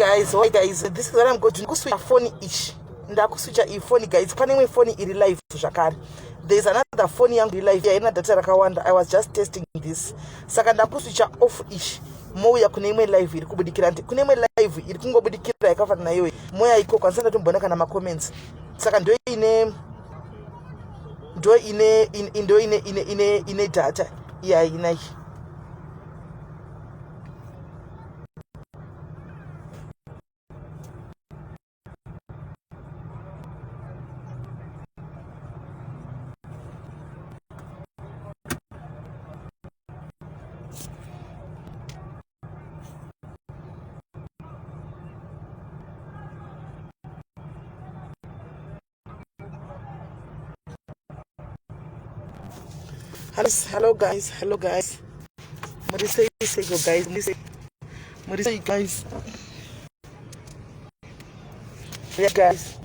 Guys, why guys, this is what I'm going to kuswitcha phone ichi. Ndakuswitcha iyi phone guys. Pane imwe phone iri live zvakare. There's another phone yangu iri live haina data rakawanda. I was just testing this. Saka ndakuswitcha off ichi. Mouya kune imwe live iri kubudikira ndi kune imwe live iri kungobudikira yakafanana naiyoyi. Moya ikoko handisati ndatomboona kana macomments. Saka ndo ine ndo ine ndo ine ine ine ine data iyaina iyi. Hello guys, hello guys. Muri sei seiko guys? Muri sei? Muri sei guys? Yeah guys.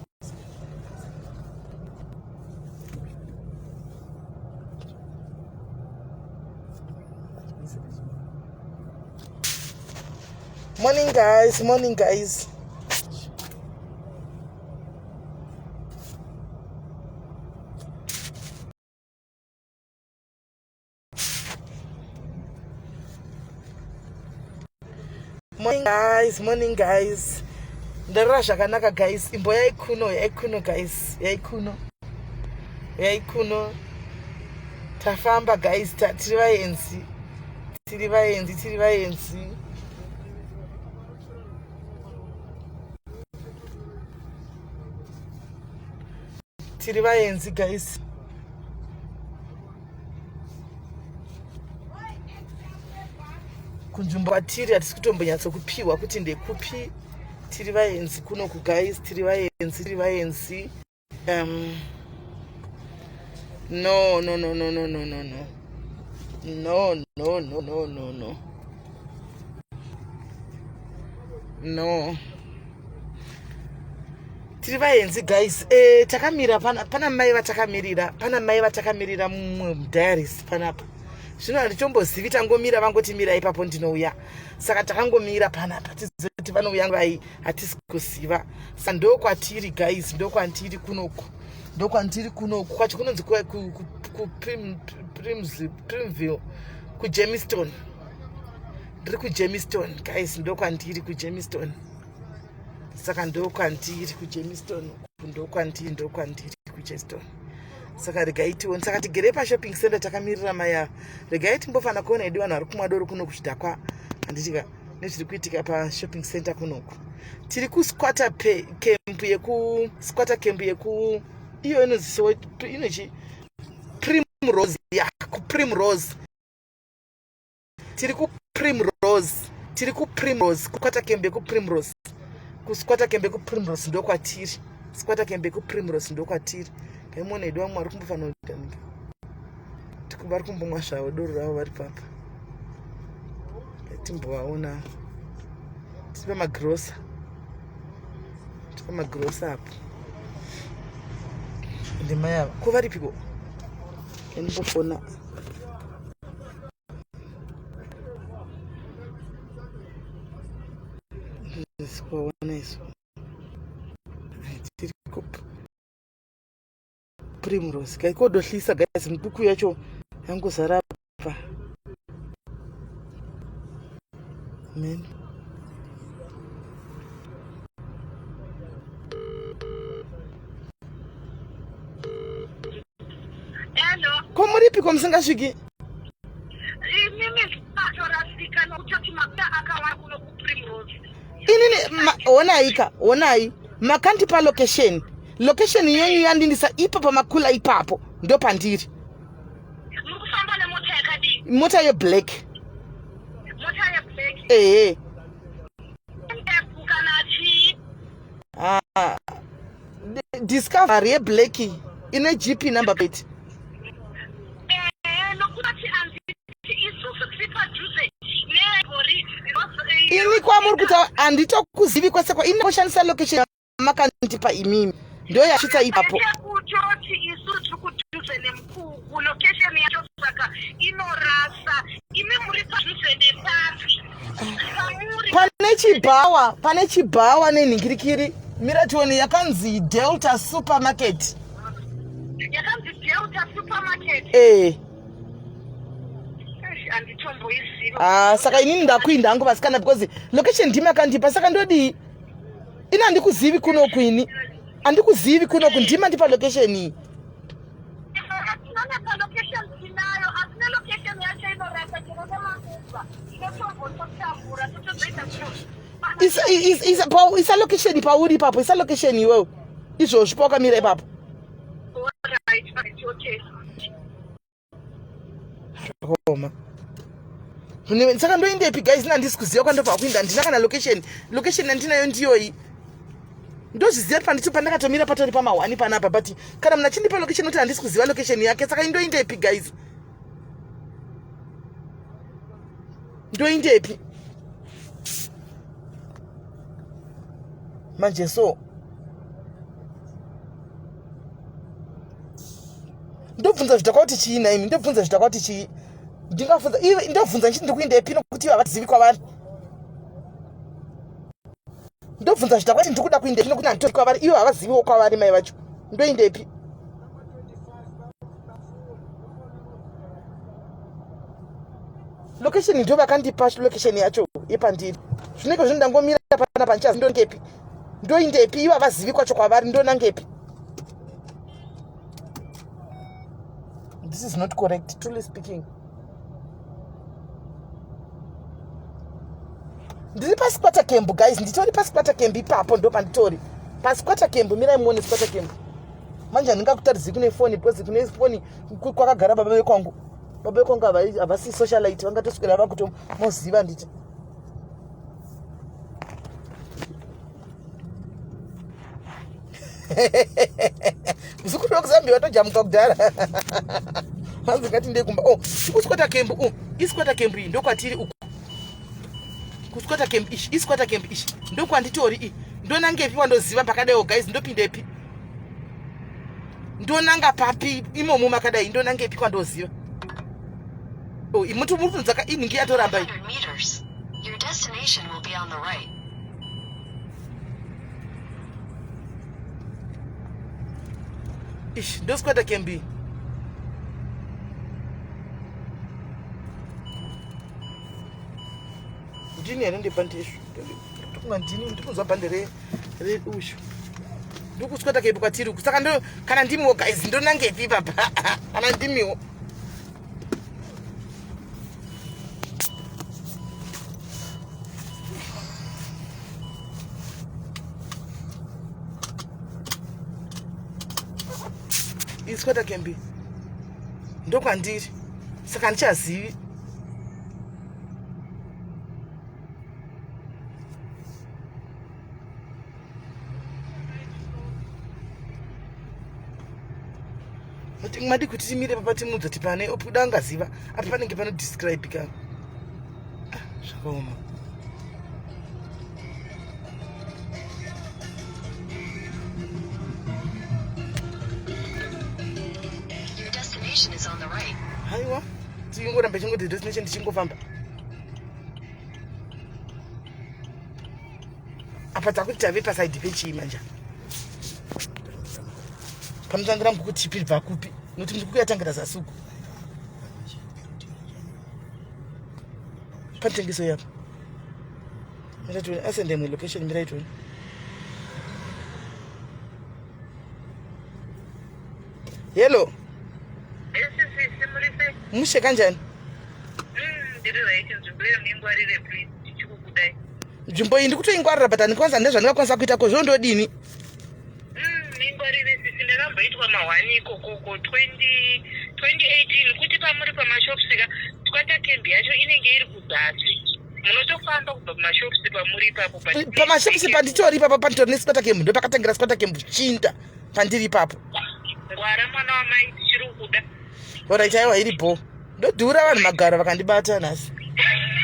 Morning guys, morning guys. Morning guys, morning guys. Ndarara zvakanaka guys. Imbo yaikuno, yaikuno guys, yaikuno. Yaikuno. Tafamba guys, tiri vaenzi. Tiri vaenzi, tiri vaenzi. Tiri vaenzi guys. Kunzvimbo kwatiri hatisi kutombonyatsokupiwa kuti ndekupi. Tiri vaenzi kunoku guys, tiri vaenzi, tiri vaenzi. No, no, no, no, no, no, no, no. No, no, no, no, no, no. No. Tiri vaenzi guys. Takamira pana mai vatakamirira, pana mai vatakamirira mumwe diaries panapa. Zvino handichombozivi, tangomira vangoti mira ipapo ndinouya. Saka takangomira panapa tizive kuti vanouya vai hatisi kuziva. Saka ndokwatiri guys, ndokwandiri kunoku. Ndokwandiri kunoku kwacho kunonzi ku Primville, kuJermiston. Ndiri kuJermiston guys, ndokwandiri kuJermiston. Saka ndokwandiri kuJermiston, ndokwandiri, ndokwandiri kuJermiston. Saka regai tione. Saka tigere pashopping center takamirira mai ava. Regai timbofana kuona hedu vanhu vari kumwa doro kuno kuchidhakwa. Handitika nezviri kuitika pashopping center kunoku. Tiri kusquatter camp yeku squatter camp yeku iyo inonzi Soweto, inochi Primrose, ya kuPrimrose. Tiri kuPrimrose, tiri kuPrimrose, kusquatter camp yekuPrimrose. Kusquatter camp yekuPrimrose ndokwatiri. Squatter camp yekuPrimrose ndokwatiri. Kaimona hedu vamwe vari kumbofanira kuita minga. Vari kumbomwa zvavo doro ravo vari papa. Timbovaona. Tiri pamagrosa. Tiri pamagrosa apo. Ndimai ava. Ko varipiko? Ndimbofona. Ndisikuvaona isu. Tiri Primrose. Kai kodohlisa guys, mikuku yacho yangozara apa. Amen. Hello. Ko muripiko musingasviki? Inini ndatorasika nokutoti makuta akawanda kuno kuPrimrose. Inini honai ka, honai. Makandipa location. Location yenyu yandindisa ipo pamakula ipapo ndo pandiri. Muri kufamba nemota yakadii? Mota yeblack. Mota yeblack. Ehe. Kana chii? Ah, Discovery yeblack ine GP number plate. Ehe, nokuti anditi isusu tiri padhuze negori. Ini kwamuri kutaura handitokuzivi kwese kwa ini ndoshandisa location makandipa imimi ndo yasvitsa ipapo. Kutoti isu tiri kudhuze nemukuku location yacho saka inorasa. Imi muri padhuze nepapi? Pamuri Pane Pane chibhawa, pane chibhawa nenhingirikiri. Mira tione yakanzi Delta Supermarket. Yakanzi Delta Supermarket. Eh. Anditomboiziva. Ah, saka inini ndakuinda hangu vasikana because location ndimi akandipa saka ndodii? Ini handikuzivi kunoku ini. Handikuzivi kunoku ndimi andipa location iyi. Isa location pauri ipapo, isa location iwewe. Izvozvi pawakamira ipapo. Zvakaoma. Saka ndoendepi guys, ini handisi kuziva kwandobva kuinda, handina kana location. Location yandinayo ndiyoyi. Ndozviziva kuti pandito pandakatomira patori pamahwani panapa, but kana munhu achindipa location kuti handisi kuziva location yake, saka indoendepi guys? Ndoendepi? Manje so ndobvunza zvidhakwa kuti chii naimi, ndobvunza zvidhakwa kuti chii, ndingabvunza iwe, ndobvunza ndichiti ndikuendepi nokuti ivo havazivi kwavari. Ndobvunza zvidhakwa kuti ndikuda kuendepi nokuti handitori kwavari, ivo havaziviwo kwavari mai vacho, ndoendepi? Location ndo vakandipa location yacho yepandiri, zvinenge zvino ndangomira panapa ndichazi ndongepi, ndoindepi, ivo havazivi kwacho kwavari, ndonangepi? This is not correct, truly speaking. Ndiri pasquatter camp guys, nditori pasquatter camp ipapo, ndo panditori pasquatter camp. Mirai muone squatter camp manje. Handingakutaridzi kune foni because kune foni kwakagara baba vekwangu. Baba vekwangu havasi socialite, vangatoswera vakutomoziva nditi muzukuru wekuzambia watojamuka kudhara. Hanzi ngati ndekumba. Oh, tikusquatter camp. Oh, isquatter camp iyi, ndokwatiri uku kusquatter camp. Ishi isquatter camp ishi, ndokwanditori i. Ndonangepi wandoziva pakadaiwo guys? Ndopindepi? Ndonanga papi imomo makadai? Ndonangepi kwandoziva? Oh, imuti muri kunzaka inhingi yatoramba iyi. 100 meters. Your destination will be on the right. Ish, ndosquatter camp iyi. Ndini here ndebhandi izvo? Ndikunga ndini ndikunzwa bhandi reushu. Ndikusquatter camp kwatiri uku. Saka ndo kana ndimiwo guys, ndonangepi ipapa kana ndimiwo? Isquatter camp ndokwandiri, saka handichazivi. Madi kuti timire papa timudza kuti pane opuda angaziva apa panenge panodescribe ka. Ah, zvakaoma. Your destination is on the right. Haiwa, tingoramba chingoti destination, tichingofamba apa. Takuti tave pasaidi pechii manja? Panotangira mukuku tichibva kupi? Nokuti mukuku yatangira zasi uku patengeso yapo. Miratione asende imwe location, miraitone. Hello. Sisi, muri sei? Mushe, kanjani? Ndiri right. Nzvimbo iyo mingwarire please, tichikukudai. Nzvimbo iyi ndikutoingwarira, but handikwanisa, handina zvandingakwanisa kuita ko zvondodini? Mingwarire sisi, ndakamboitwa mahwani ikokoko 20 2018 kuti pamuri pamashops ka, squatter camp yacho inenge iri kuzasi, munotofamba kubva pamashops pamuri ipapo, but Pamashops panditori ipapo, panditori nesquatter camp, ndo pakatangira squatter camp chinda pandiri ipapo. Ngwara mwana wamai, tichiri kukuda. Alright, aiwa, iri bho. Ndodhura vanhu magaro vakandibata nhasi,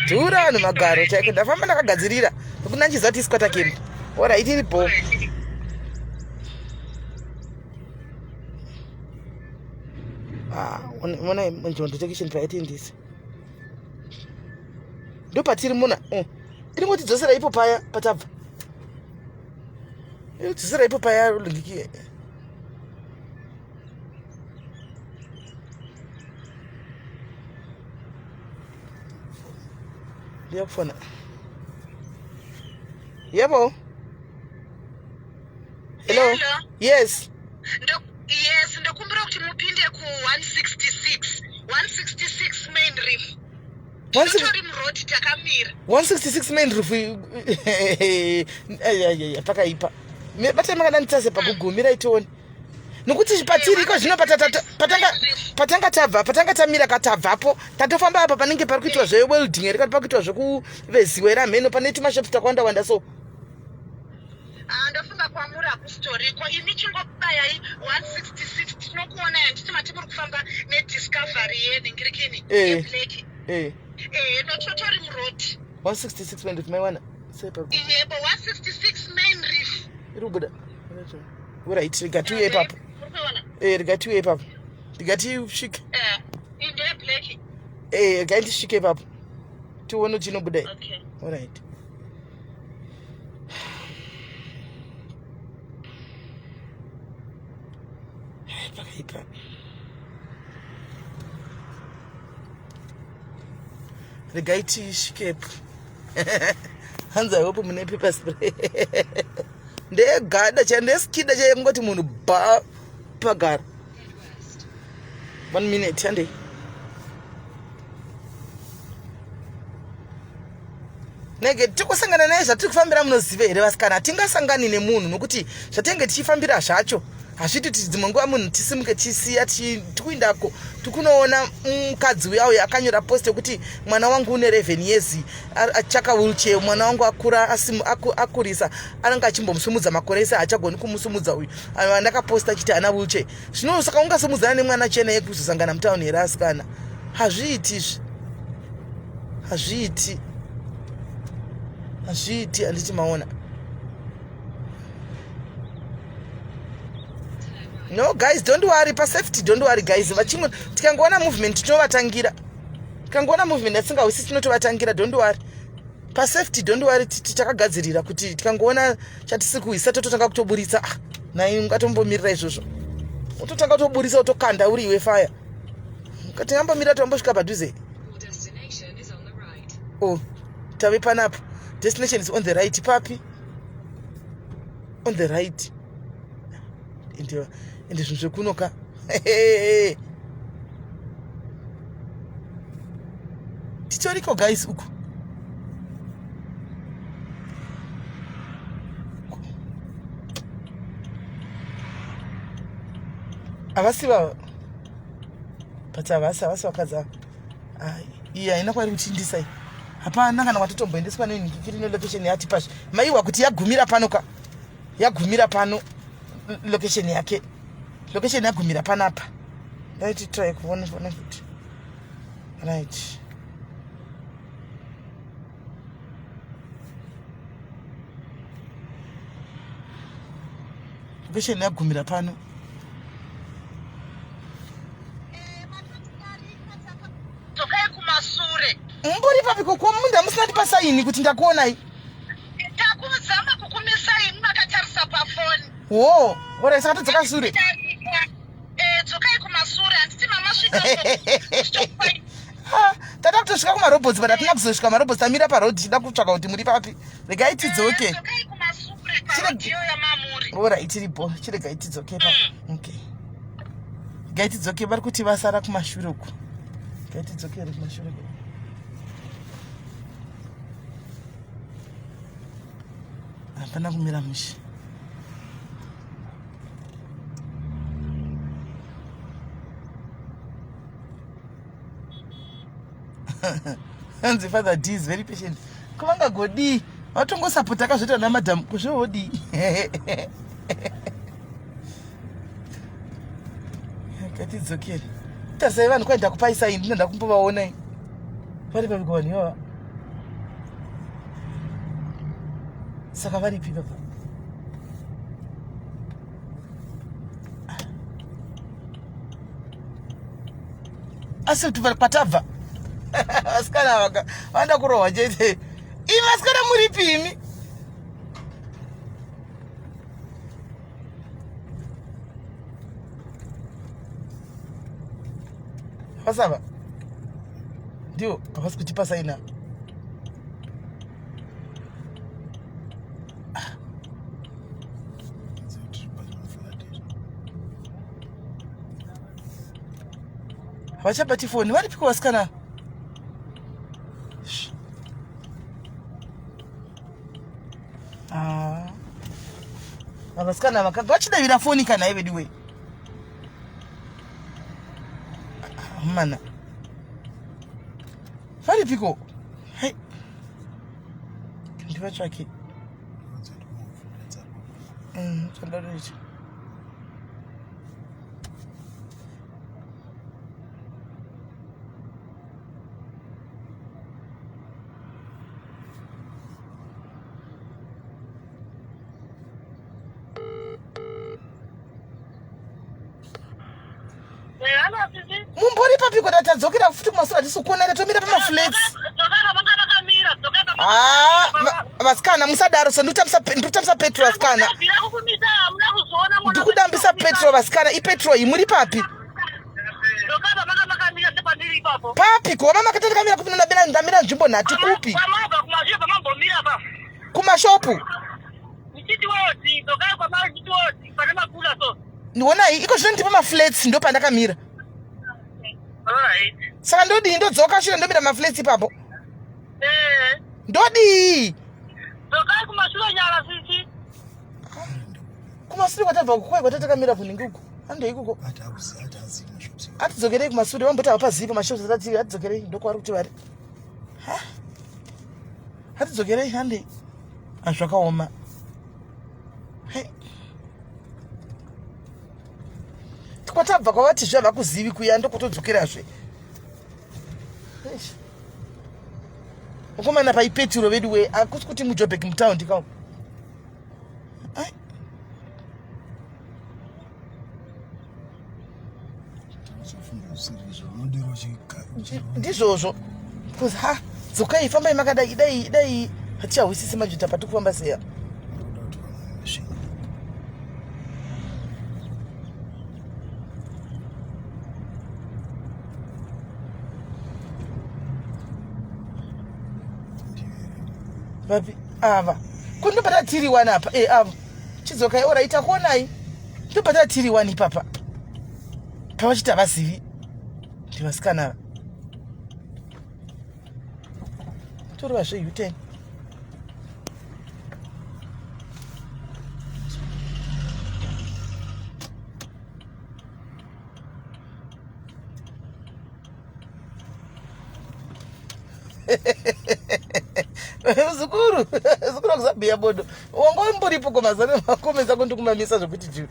dhura vanhu magaro chaiko. Ndafamba ndakagadzirira nokuti ndanchiziva kuti isquatter camp. Alright, iri bho. Ah, ona njondo tekisheni paitiendisa, ndo patiri muna. Oh. Inongotidzosera ipo paya patabva. Inotidzosera ipo paya lingiki. Ndiyakufona. Yebo. Hello. Hello. Yes. Ndo, yes, ndokumbira kuti mupinde ku 166 166 main reef. Tinotori muroad takamira. 166 main reef. Pakaipa. Batai makadanditase pakugumira itione. Nokuti patiri iko zvino patanga patanga tabva patanga tamira katabvapo tatofamba apa panenge pari kuitwa zvewelding here kana pakuitwa zvekuveziwa here hameno pane tumashops takawanda wanda so. Ah, ndofunga kwamuri hakusitoriko imi chingobayai 166 tinokuonai handiti mati muri kufamba nediscovery yenhingirikini Eh. yeblack Eh. eh no totori muroad 166 main reef maiwana sei pa yebo 166 main reef iri kubuda Alright, rega tiuye ipapo. Muri kuiona Eh, rega tiuye ipapo. Rega tisvike. eh iyi ndeyeblack Eh, rega ndisvike ipapo. Tione kuti inobuda. okay Alright. Pakaipa. Regai tisvikepo. Hanzi I hope mune paper spray. Ndegada chaiyo ndeskida chaiyo kungoti munhu ba pagara. One minute handei. Nege tikusangana naye zvatiri kufambira munoziva here vasikana hatingasangani nemunhu nokuti zvatenge tichifambira zvacho hazviiti kuti dzimwe nguva munhu tisimuke tisiya tikuindako tikunoona mukadzi uya uyo akanyora post yekuti mwana wangu une 11 years achaka wheelchair mwana wangu akura akurisa anenge achimbomusumudza makore ese haachagoni kumusumudza uyu andakaposta achiti ana wheelchair zvino saka ungasumudzana nemwana chena yekuzosangana mutauni here asikana hazviiti izvi hazviiti hazviiti handiti maona no guys don't worry pasafety don't worry guys vachimwe tikangoona movement tinovatangira tikangoona movement yatisingahwisisi tinotovatangira don't worry pasafety don't worry takagadzirira kuti tikangoona chatisi kuhwisa tototanga kutoburitsa ah, nai ungatombomirira izvozvo utotanga kutoburitsa utokanda uri iwe fire tingambomira tombosvika padhuze oh tave panapa destination is on the right papi on the right ende ende zvinhu zvekuno ka titoriko guys uku havasi va but havasi havasi vakadzi ava iyi haina kwairi kuchindisa iyi hapana kana kwatotomboendeswa nenhikikiri nelocation yatipazve maiwa kuti yagumira pano ka yagumira pano location yake location yagumira panapa ndaiti try kuona kuona futi right location yagumira pano dzokai kumasure mumbori papi ko munda musina tipa saini kuti ndakuonai takuzama kukumisai imi makatarisa pafoni wo ora saka todzoka sure eh, dzokai kumasure handiti mamasvika ah, tada kutosvika kumarobots but hatina kuzosvika marobots tamira paroad tichida kutsvaka kuti muri papi regai tidzoke eh, ora itiripo chiregai tidzoke pa mm. okay regai tidzoke vari kuti vasara kumashure uku regai tidzokere kumashure uku hapana kumira mushe hanzi father d is very patient ko vangagodii vatongosapota akazvoita namadam kuzvoodii ngatidzokere tarisai vanhu kwaenda kupaisai ndinoda kumbovaonai vari papi kuvanhu ivava saka varipi papa asi kuti kwatabva vasikana vaka vanoda kurohwa chete Imi vasikana muripi imi? Vasava ndivo havasi kutipa saina. Havachabati foni, varipiko vasikana? Ah. Vasikana vakanga vachidavira foni kana ive diwe. Ah, mana. Varipiko? Hey. Ndivatsvake. Zvandado ichi. Mumbori papi kuda tadzokera futi kumasura hatisi kuona tatomira pamaflats. Ah, vasikana musadaro so ndikutambisa petro vasikana. Ndikudambisa petro vasikana ipetro iyi muri papi? Papi kuona makati ndakamira kupi ndamira ndamira nzvimbo nhatu kupi? Kumashopu. Ndionai iko zvino ndipo maflats ndo pandakamira. Saka ndodii ndodzoka shure ndomira maflats ipapo. Eh. Ndodii? Dzokai kumashure nyara sisi. Kumashure kwatabva kukwai kwatatakamira kunhingi uko. Handei ikoko. Atidzokerei kumasure vamboti havapazivi pamashops atati atidzokerei ndokwavari kuti vari. Ha? Atidzokerei handei. Azvakaoma. Hey. Kwatabva kwavati zve havakuzivi kuya ndokutodzokerazve. Mukomana paipeturo vedu we akusi kuti mujobek mutaundi kawo. Ndizvozvo. Because ha dzokai fambai makadai dai dai hatichahwisisi manje tapa tikufamba sei apa. Vapi ava ko ndobata tiri wani apa e ava chidzokai ora ita kuonai ndobata tiri wani ipapa pavachiti havazivi ndivasikana ava torova zveuten Muzukuru, muzukuru akuzabhiya bodo. Wanga umboripo ko mazana makomesa ko ndikumamisa zvekuti juu.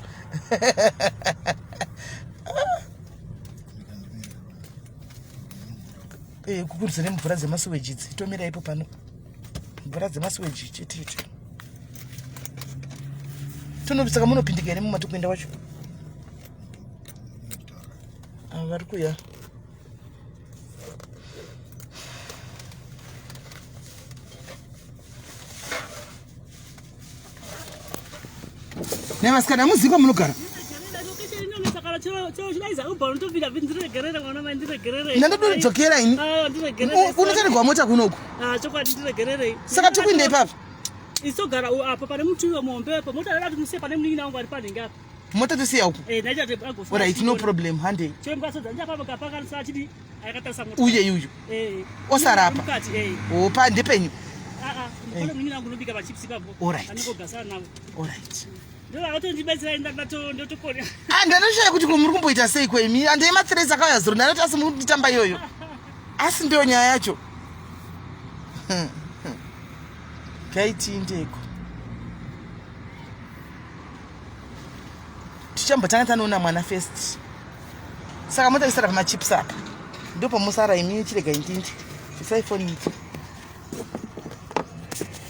Eh, kukurudzira mvura dzemasuweji idzi. Tomira ipo pano. Mvura dzemasuweji chete chete. Tono saka munopindika here mumatokuenda wacho? Ah, vari kuya. Nevasikana muzivi kwamunogara? Ndandodzokera ini. Unotarirwa mota kunoku. Saka tikuinde ipapo. Isogara apo pane muti uyo muhombe apo mota ndada kuti musiye pane munin'ina wangu ari panhenge apo. Mota tosiya uku. Eh, ndaita kuti agofa. Alright, no problem. Handei. Chembwa sodza ndapa kapakanisa achidi akatarisa mota. Uye uyu. Eh. Osara apa. Mukati eh. Oh, pa ndepenyu. Ah ah, pane munin'ina wangu unobika machips ipapo. Alright. Anongogasana navo. Alright. Ndo vakatondibetsera ndato ndotokona. Ah, ndanoshaya kuti ko muri kumboita sei kwemi. Andei mathreats akauya zuro ndanoti asi muri kunditamba iyoyo. Asi ndiyo nyaya yacho. Ngaitiindeko. Tichambotanga tanoona mwana first. Saka motarisira pamachips apa. Ndopamusara imi chirega indindi. Isai phone iyi.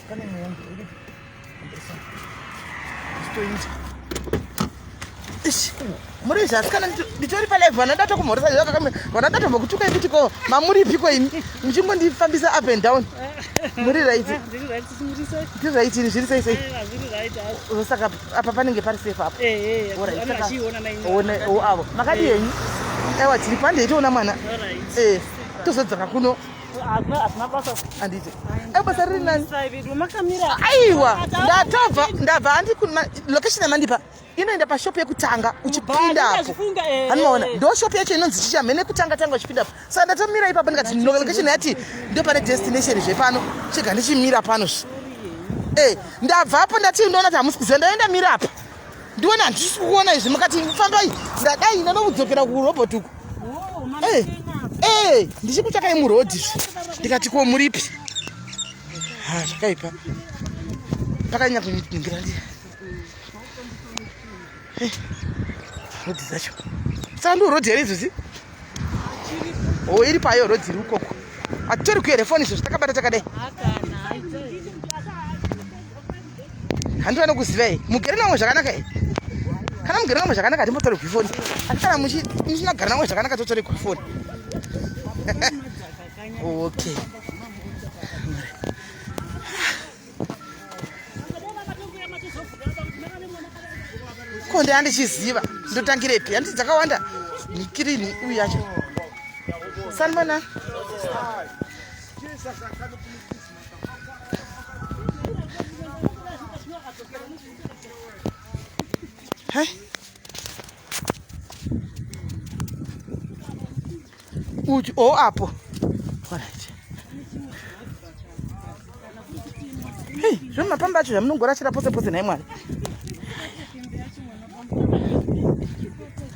Pane mweya uri. Stoinja. Muri zvasikana nditori palive vana ndatokumhoresa vana ndatombokutukai kuti ko mamuripiko imi muchingondifambisa up and down. Muri right. Ndiri right ini zviri sei sei. Saka apa panenge pari safe apa. Avo makadii henyu? Aiwa tiri pande itoona mwana. Eh tozodzoka kuno. Handiti. Aiwa basa riri nani? Aiwa ndatobva ndabva handi location yamandipa. Inoenda pashop yekutanga uchipinda apo. Anoona ndo shop yacho inonzi chicha mhene kutanga tanga uchipinda apo. Saka ndatomira ipapo ndikati no location yati ndo pane destination zvepano. Chega ndichimira pano zve. Eh, ndabvapo ndati ndoona kuti hamusi kuziva ndaenda mira apa. Ndiona handisi kuona izvi mukati fambai ndadai ndanokudzokera kurobot uku. Eh, eh, ndichikutsvakai muroad izvi. Ndikati ko muripi? Ha, zvakaipa. Pakanyanya kuningira ndi. Eh, rodhi dzacho saka ndo rodhi here izvozvi o oh, iri payo rodhi iri ukoko hatitori kuhere foni izvozvi takabata takadai handi vanokuziva e mugere namwe zvakanaka e kana mugere namwe zvakanaka hatimbotorerwi foni asi kana muchinagara namwe zvakanaka totorerwa foni okay ko ndandichiziva ndotangirepi handiti dzakawanda mikirini uyu yacho sanibona Hey. Uchi, oh apo. Alright. Hey, zvemapamba acho zvamunongorashira pose pose nhai Mwari.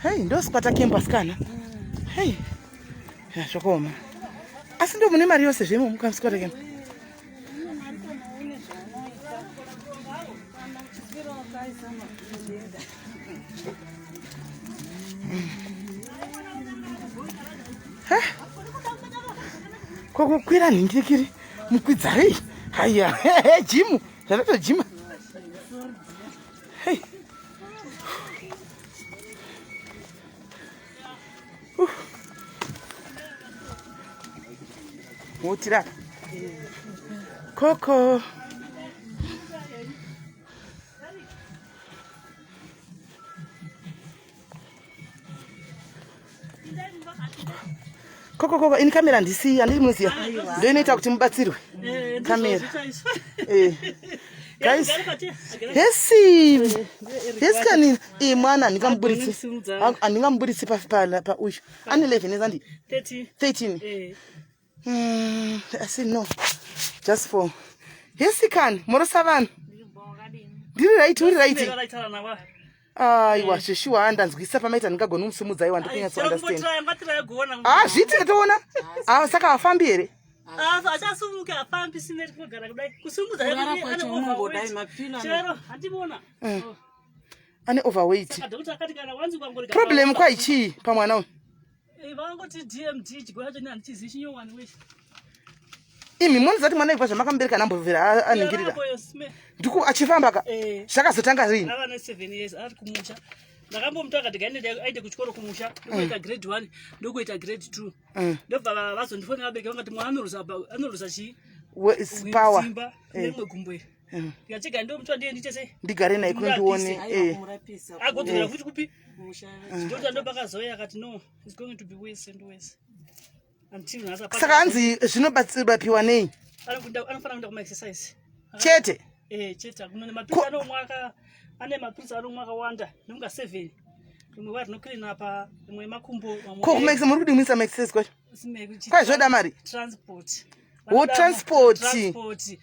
Hey, ndosikwata kemba sikana. Hey. Ya zvakaoma. Asi ndo mune mari yose zvemo mukamsikwata kemba. Kokukwira nhingirikiri mukwidzarei haiya jimu zvatotojima hey. Wotira koko koko koko ini kamera handisiyi handiti munoziva ndo inoita kuti mubatsirwe eh, kamera eh. guys hesi hesi kani iyi mwana handingamuburitsi handingamuburitsi pauyu ane 11 years andi 13 eh. Asi no just for hesi kani morosa vanhu ndiri right uri right aiwa zveshuwa ndanzwisa pamaita ndingagoni kumusumudza aiwa ndikunyatso understand ah zviitike toona ah saka hafambi here achasumuka afambi sine tinogara kudai kusumudza chero handivona eh. ane overweight problem kwaichii pamwana uyu eh, vangoti dmd chigora chacho handichizivi chinyowani weshe imi munoziva kuti mwana ibva zvamakamubereka anambovera aningirira ndiku achifamba ka eh. zvakazotanga rini ava ne 7 years ari kumusha ndakambomuti akati gaende aende kuchikoro kumusha ndokuita mm. grade 1 ndokuita grade 2 mm. ndobva vazondifonera vabereki vangati mwana anoruza anoruza chii power simba eh. nerimwe gumbo iri mm. ndikachega ndomuti ndiye ndiite sei ndigare naye kuno ndione eh. agodzokera futi kupi ndota ndopakazouya akati no it's going to be worse and worse Saka hanzi zvinobatsiwa nei? Anofanira kuenda kuma exercise. Chete. Eh, chete hakuna nemapirisi anomwa aka ane mapirisi anomwa akawanda nonga 7. Rimwe wa rinoclean apa, rimwe makumbo, mamwe. Ko kuma exercise muri kudimisa ma exercise kwacho? Kwai zvoda mari? Transport. Wo transport. Transport.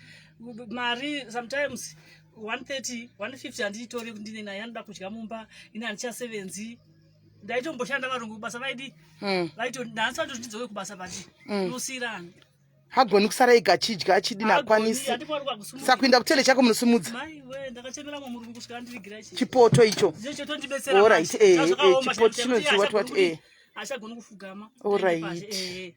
Mari sometimes 130, 150 handiitori ndine naye anoda kudya mumba, ini handichasevenzi. Ndaitomboshanda varungu kubasa vaidi. Vaito nhasi vatoti ndidzoke kubasa but ndosiyirana. Hagoni kusara ega achidya achidini hakwanisi. Saka kuenda kutele chako munosimudza. Mai we ndakachemera mumwe murungu kusvika andivigira ichi. Chipoto icho. Ndicho chotondibetsera. All right, eh, eh, chipoto chinonzi what what eh. Achagoni kufugama. All right. Eh.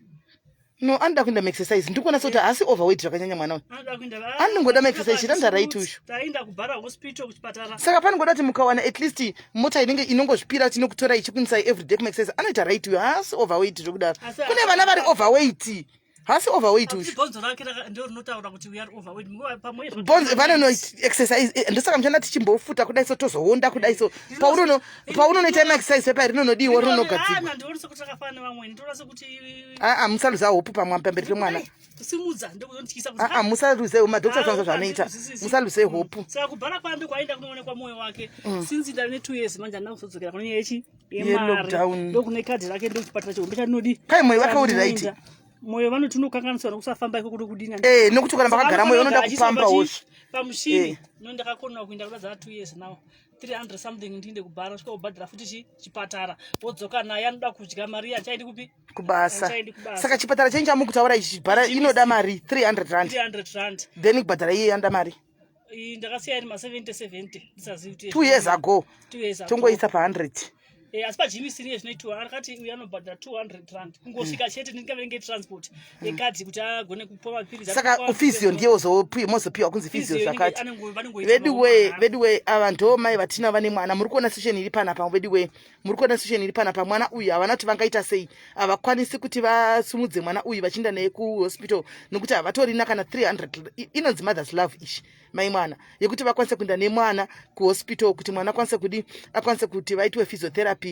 No, anoda kuenda maexercise. Ndiri kuona sekuti haasi overweight zvakanyanya mwana uyu. Anoda kuenda. Anongoda maexercise, chiranda right uyu. Taenda kubhara hospital kuchipatara. Saka panongoda kuti mukawana at least mota inenge inongozvipira kuti inokutora ichikuindisai everyday kumaexercise, anoita right uyu. Haasi overweight zvekudaro. Kune vana vari overweight. Haasi overweight uyu. Bhonzo rake ndio rinotaura kuti we are overweight. Pamwe Bhonzo vanono exercise ndosaka muchiona tichimbofuta kudai so, tozoonda kudai so. Paunono paunonoita maexercise pepa rinonodiwa, rinonogadzirwa. Ndiona sekuti rakafanana nevamweni. Ndiona sekuti Aa, musaluza hope pamwe pamberi pemwana. Kusimudza ndokuzotyisa kuti Aa, musaluze. Madoctor zvanza zvanoita, musaluze hope. Saka kubhara kwambi kwaenda kunoonekwa mwoyo wake. Since ndane 2 years manje, handina kuzodzokera kune nyaya yechi Ye-lockdown. Ndokune kadhi rake, ndokuchipatara chihombe chandinodi. Kai, mwoyo wake uri right? Mwoyo vanoti unokanganiswa nokusafamba iko kudo kudini. Eh, nokuti ukaramba wakagara, mwoyo unoda kupamba wozvo. Pamushini no ndakakonwa kuenda kuda 2 years now, 300 something. Ndiinde kubhara, svika kubhadhara futi chipatara, wodzoka naye, anoda kudya. Mari hachaendi kupi? Kubasa. Hachaendi kubasa. Saka chipatara chenyu chamukutaura ichi, chibhara, inoda mari 300 rand? 300 rand. Then kubhadhara iye anoda mari? Iyi ndakasiya iri ma70 70, ndisazivi kuti 2 years ago? 2 years ago. Tongoisa pa100. Asi pajimisiri zvinoitiwa, akati uyu anobhadhara 200 rand kungosvika chete, ndingaverenge transport yekadhi kuti agone kupuwa mapirizi. Saka physio ndiye mozopiwa kunzi physio zvakati. Veduwe, veduwe, ava ndo mai vatina vane mwana. Muri kuona situation iri panapa, veduwe. Muri kuona situation iri panapa. Mwana uyu havana kuti vangaita sei. Havakwanisi kuti vasumudze mwana uyu vachienda naye kuhospital nokuti havatorina kana 300. Inonzi mother's love ishi, mai mwana, yekuti vakwanise kuenda nemwana kuhospital kuti mwana akwanise kudi, akwanise kuti vaitwe physiotherapy,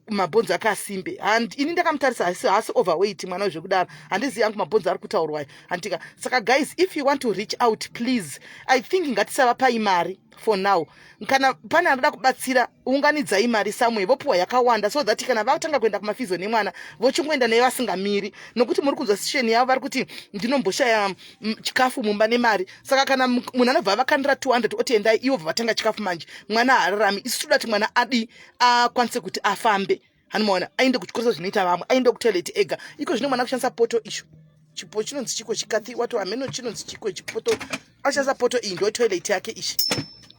mabhonzo ake asimbe. And ini ndakamutarisa, haasi overweight mwana wezvekudaro. Handizivi yangu mabhonzo ari kutaurwa, handika? Saka guys, if you want to reach out, please, I think ngatisavapai mari for now. Kana pane anoda kubatsira, unganidzai mari somewhere, vopiwa yakawanda so that kana vatanga kuenda kumaphysio nemwana, vochingoenda naye vasingamiri, nokuti muri kunzwa situation yavo. Vari kuti ndinomboshaya chikafu mumba nemari. Saka kana munhu anobva avakandira 200 oti endai, ivo bva vatenga chikafu, manje mwana haararami. Isu toda kuti mwana adi akwanise kuti afambe, hanimaona, aende kuchikoro zvinoita vamwe, aende kutoilet ega. Iko zvino mwana kushandisa poto icho, chipo chinonzi chiko chikati wato, hameno chinonzi chiko chipoto. Ashandisa poto iyi, ndo toilet yake ishi.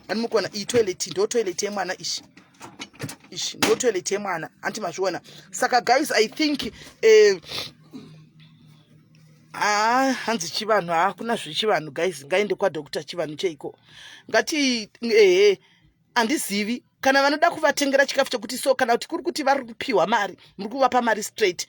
Animukuona iyi toilet, ndo toilet yemwana ishi. Ishi ndo toilet yemwana, anti mazviona? Saka guys, I think haa, hanzi chivanhu. Hakuna zvechivanhu, guys. Ngaende kwadoctor. Chivanhu cheiko? Ngati ehe, handizivi kana vanoda kuvatengera chikafu chekuti so, kana kuti kuri kuti vari kupiwa mari, muri kuvapa mari straight.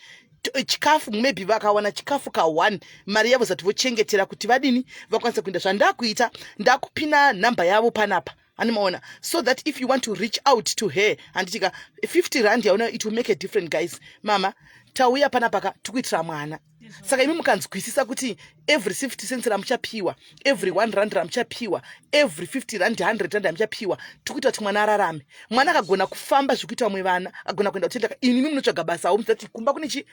Chikafu maybe vakawana chikafu ka1, mari yavo zati vochengetera kuti vadini, vakwanise kuenda. Zvandakuita, ndakupina nhamba yavo panapa, animaona, so that if you want to reach out to her, handitika 50 rand yaona, it will make a different. Guys, mama, tauya panapa ka tikuitira mwana. Saka imi mukanzwisisa kuti every 50 cents ramuchapiwa, every 1 rand ramuchapiwa, every 50 rand, 100 rand ramuchapiwa, tikuita kuti mwana ararame. Mwana akagona kufamba zvikuita vamwe vana, agona kuenda kutenda, inimi munotsvaga basawo muchizati kumba kune chi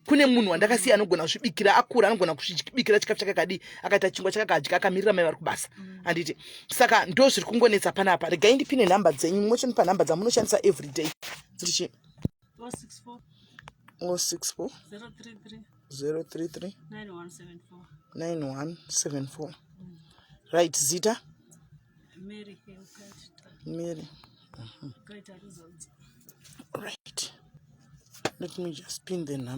kune munhu wandakasiya anogona kuzvibikira. Akura, anogona kuzvibikira chikafu chakakadii, akaita chingwa chakakadya akamirira mai vari kubasa, handiti? Saka ndo zviri kungonetsa panapa. Regai ndipine nhamba dzenyu, mochonipa nhamba dzamunoshandisa every day. Dziri 064 064 033 033 9174. 9174, right. Zita? Mary Heukaita. Mary. Kaita Ruzodzi. Right, let me just pin the number.